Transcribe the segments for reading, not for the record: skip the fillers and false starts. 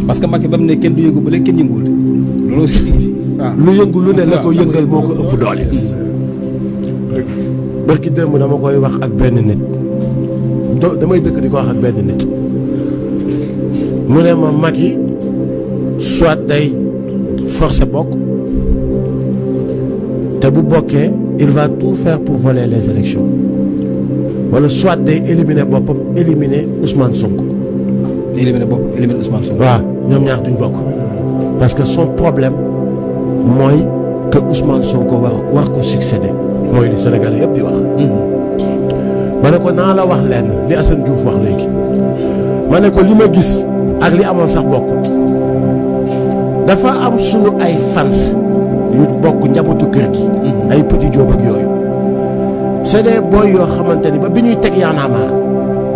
parce que Macky ba mu ne kenn du yëngu ba léegi kenn yënguwul de loolu aussi ñu ngi fi waaw. lu yëngu lu ne la ko yëngal moo ko ëpp doole. barki démb dama koy wax ak benn nit damay dëkk di ko wax ak benn nit mu ne ma Macky soit day forcer bokk te bu bokkee il va tout faire pour voler les élections wala soit day éliminer boppam éliminer Ousmane Sonko. éliminer boppam éliminer Ousmane Sonko. waaw ñoom ñaar duñ bokk parce que son problème mooy que Ousmane Sonko war ko succéder mooy li Sénégalais yëpp di wax. ma ne ko naa la wax lenn li Assane Diouf wax léegi ma ne ko li ma gis ak li amoon sax bokk dafa am sunu ay fans yu bokk njabootu kër gi. ay petit Diop ak yooyu. c'est des boy yoo xamante ni ba bi ñuy teg Y'en a marre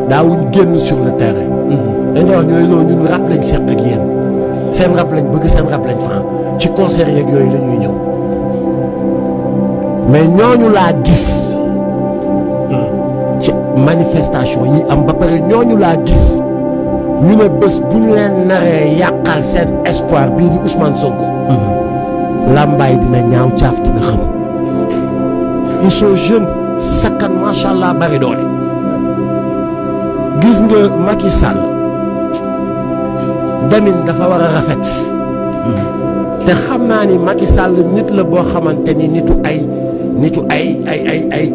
daawuñ génn sur le terrain. dañuy wax ñu ne loolu ñun rap lañ seq ak yéen seen rap lañ bëgg seen rap lañ fan ci concert yeeg yooyu la ñuy ñëw mais ñooñu laa gis ci manifestation yi am ba pare ñooñu laa gis ñu ne bés bu ñu leen naree yàqal seen espoir bii di Ousmane Sonko. làmbaay dina ñaaw caaf dina xam. ils sont jeunes sakkan macha allah bari doole. gis nga Macky Sall demin dafa war a rafet. te xam naa ni Macky Sall nit la boo xamante ni nitu ay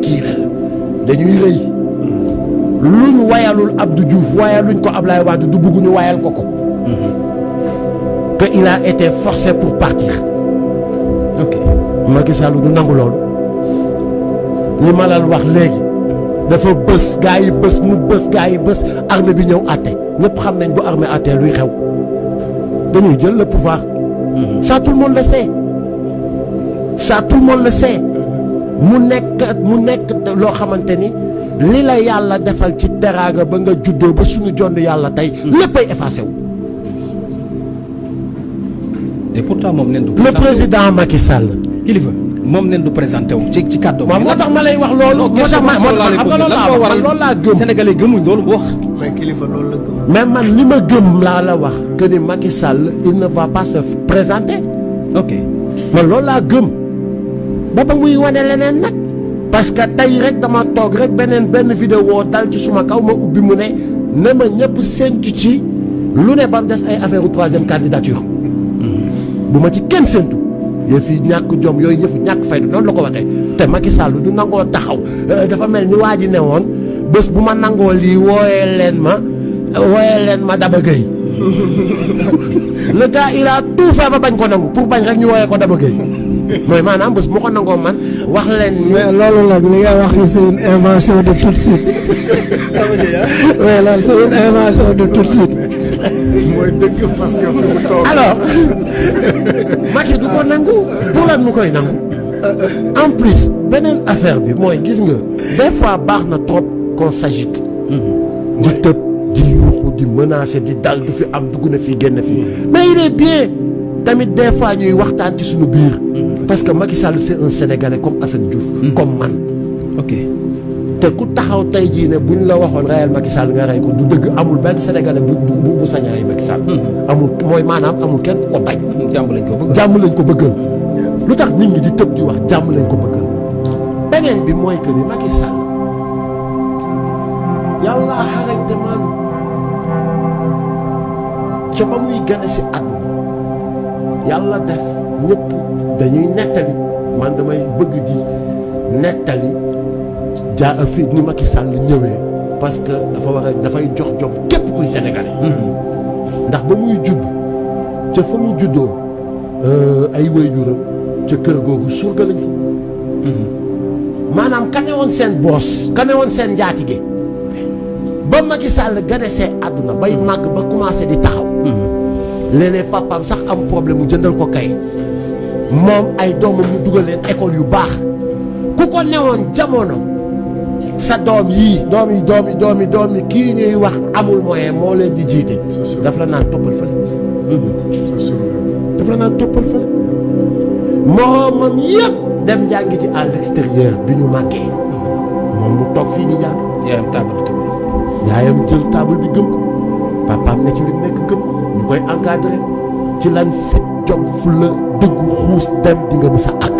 kii la dañuy rëy. luñ wayalul Abdou Diouf wayaluñ ko Ablaye Wade du bëgg ñu wayal ko ko. que il a été forcé pour partir. ok Macky Sall du nangu loolu. li ma la wax léegi dafa bës gaa yi bës mu bës gaa yi bës armée bi ñëw àtte ñëpp xam nañ bu armée àttee luy xew dañuy jël le pouvoir. ça tout le monde le sait. ça tout le monde le sait. mu nekk loo xamante ni li la yàlla defal ci teraanga ba nga juddoo ba suñu jond yàlla tey. léppay effacé wu. et pourtant moom nen du. le président Macky Sall. kilifa moom nen du présenté wu ci kàddu. waaw moo tax ma lay wax loolu. moo tax ma xam nga loolu laa gëm. Sénégalais gëmuñ loolu mu wax. mais kilifa loolu la gëm. mais man li ma gëm laa la wax que ni Macky Sall il ne va pas se présenter. ok man loolu laa gëm ba muy wane leneen nag. parce que tey rek dama toog rek benn vidéo dal ci suma kaw ma ubbi mu ne ma ñëpp séntu ci lu ne ba mu des ay affaire u troisième candidature. bu ma ci kenn séntu. yëf yi ñàkk jom yooyu yëfu ñàkk fayda noonu la ko waxee te Macky Sall du nangoo taxaw dafa mel ni waa ji ne woon bés bu ma nangoo lii wooyee leen ma Daba Gueye. le gars il a tout fait ba bañ ko nangu pour bañ rek ñu wooyee ko Daba Gueye mooy maanaam bés bu ko nangoo man wax leen ni. mais loolu nag li nga wax ni c'est une invention de tout de suite. oui loolu c'est une invention de tout de suite. mooy dëgg parce que fi mu toog. alors Macky du ko nangu pour lan mu koy nangu en plus beneen affaire bi mooy gis nga des fois baax na trop qu'on s'agite. di tëb di yuuxu di menacer di dal du fi am dugg na fii génn fii mais il est bien tamit des fois ñuy waxtaan ci suñu biir. parce que Macky Sall c'est un Sénégalais comme Assane Diouf. comme man. ok te ku taxaw tey jii ne buñ la waxoon reyal Macky Sall nga rey ko du dëgg amul benn Sénégalais bu sañ a rey Macky Sall. amul mooy maanaam amul kenn ku ko bañ. jàmm lañ ko bëgg. jàmm lañ ko bëggal. lu tax nit ñi di tëb di wax jàmm lañ ko bëggal. beneen bi mooy que ni Macky Sall yàlla xarañte man ca ba muy gën a si àdduna yàlla def ñëpp dañuy nettali man damay bëgg di nettali. fii ni Macky Sall ñëwee parce que dafay jox job képp kuy sénégalais. ndax ba muy judd ca fa mu juddoo ay waajuram ca kër googu surga lañ fa. maanaam kane woon seen boos kane woon seen njaatige ba Macky Sall gane see àdduna bay màgg ba commencé di taxaw. léeg-léeg papaam sax am problème mu jëndal ko kay moom ay doomam mu dugal leen école yu baax ku ko newoon jamono. sa doom yii doom yi kii ñuy wax amul moyen moo leen di jiite. daf la naan toppal fële. daf la naan toppal fële. moroomam yëpp dem jàngi ci à l'extérieur bi ñu màggee. moom mu toog fii di jàng. yaayam taabal tamit. yaayam jël table bi gëm ko. papaam ne ci li nekk gëm ñu koy encadré ci lan fit jom fulla dëggu xuus dem di nga mës a àgg.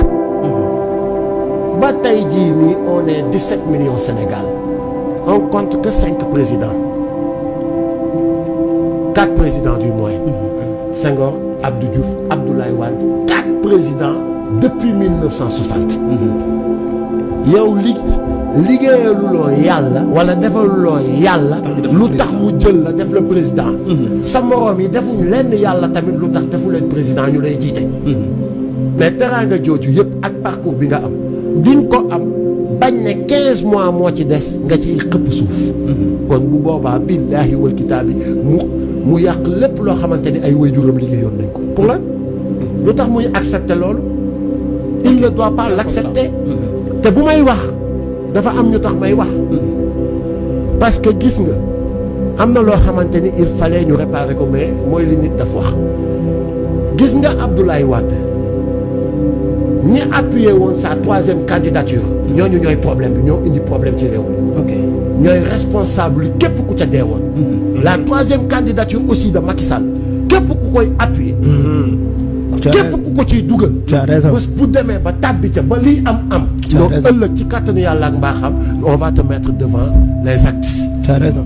ba tey jii nii on est 17 millions Sénégal on compte que 5 présidents 4 présidents du moins. Senghor Abdou Diouf Abdoulaye Wade 4 présidents depuis 1960. yow liggéeyaluloo yàlla wala defaluloo yàlla lu tax mu jël la def le président. sa moroom yi defuñ lenn yàlla tamit lu tax defu leen président ñu lay jiite. mais teraanga jooju yëpp ak parcours bi nga am duñ ko am bañ ne 15 mois moo ci des nga ciy xëpp suuf. kon bu boobaa billaahi wal kitaabi mu yàq lépp loo xamante ni ay waajuram liggéeyoon nañ ko. pour la lu tax muy accepter loolu il ne doit pas l'accepter. te bu may wax dafa am ñu tax may wax parce que gis nga am na loo xamante ni il fallait ñu réparer ko mais mooy li nit daf wax gis nga Abdoulaye Wade ñi appuyé woon sa 3e candidature ñooñu ñooy problème bi ñoo indi problème ci réew mi. ok ñooy responsable yi képp ku ca dee woon. la 3e candidature aussi de Macky Sall képp ku koy appuyer. képp ku ko ciy dugal. bés bu demee ba tàbbi ca ba lii am. loo ëllëg ci kàttanu yàlla ak mbaaxam on va te mettre devant les actes. tu as raison.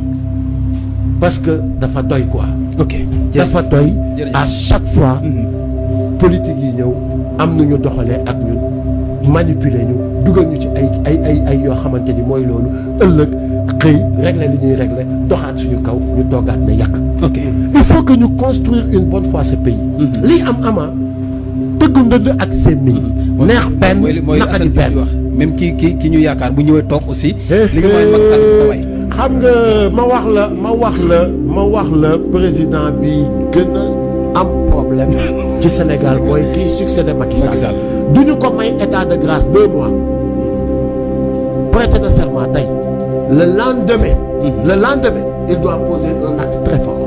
parce que dafa doy quoi. ok dafa doy à chaque fois. politique yi ñëw am nu ñu doxalee ak ñun manipuler ñu dugal ñu ci ay yoo xamante ni mooy loolu ëllëg xëy régler li ñuy régler doxaat suñu kaw ñu toogaat ne yàq. ok il faut que ñu construire une bonne fois ce pays. lii ama tëggu ndënd ak seen nit. neex benn mooy naka di benn wax même ki ñu yaakaar bu ñëwee toog aussi. li nga mooy Macky Sall ko way. xam nga ma wax la président bi gën a am problème ci Sénégal mooy kii succédé Macky Sall. du ñu ko may état de grâce 2 mois. prêter de serment tey le lendemain il doit poser un acte très fort.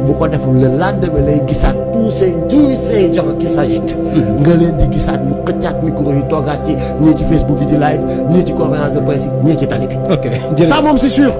bu ko deful le lendemain lay gisaat tous ces gens qui s'agitent. nga leen di gisaat ñu xëccaat micro yi toogaat ci ñii ci Facebook yi di live ñii ci conférence de presse yi ñii ci tali bi. ok ça moom c'est sûr.